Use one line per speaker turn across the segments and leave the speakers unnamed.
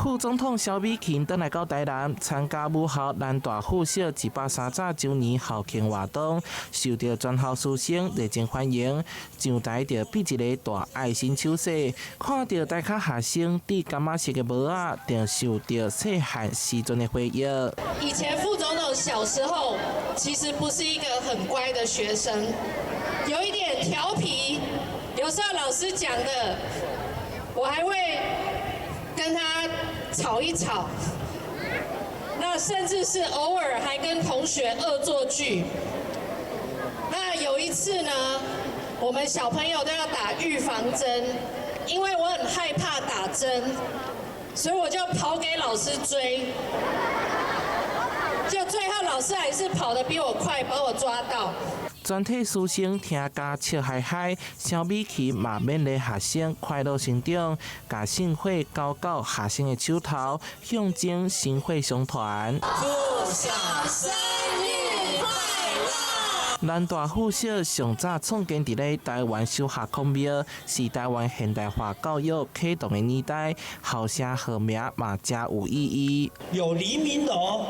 副總統蕭美琴轉來到台南參加母校南大附小130週年校慶活動，受到全校師生熱情歡迎。上台就比一個大愛心手勢，看著台跤學生戴柑仔色的帽仔，就受到細漢時陣的回憶。
以前副總統小時候其實不是一個很乖的學生，有一點調皮，有時候老師講的，我還會跟他吵一吵，那甚至是偶爾還跟同學惡作劇。那有一次呢，我們小朋友都要打預防針，因為我很害怕打針，所以我就跑給老師追，就最後老師還是跑得比我快，把我抓到。
全體師生聽甲笑嗨嗨，蕭美琴嘛勉勵學生快樂成長，共聖火交到學生的手頭，象徵薪火相傳。
附小生日快樂！
南大附小上早創建佇咧台灣首學孔廟，是台灣現代化教育啟動的年代，校舍號名嘛誠有意義。
有黎明樓，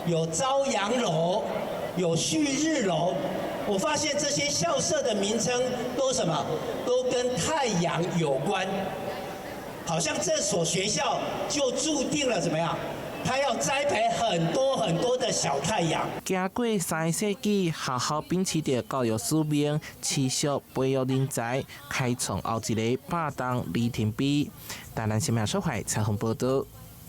有朝陽樓，有旭日樓。我發現這些校舍的名稱都什麼？都跟太陽有關，好像這所學校就注定了怎麼樣？他要栽培很多很多的小太陽。
經過3個世紀，學校秉持著教育使命，持續培育人才，開創後一个百棟里程碑。台南新聞小懷採訪報道。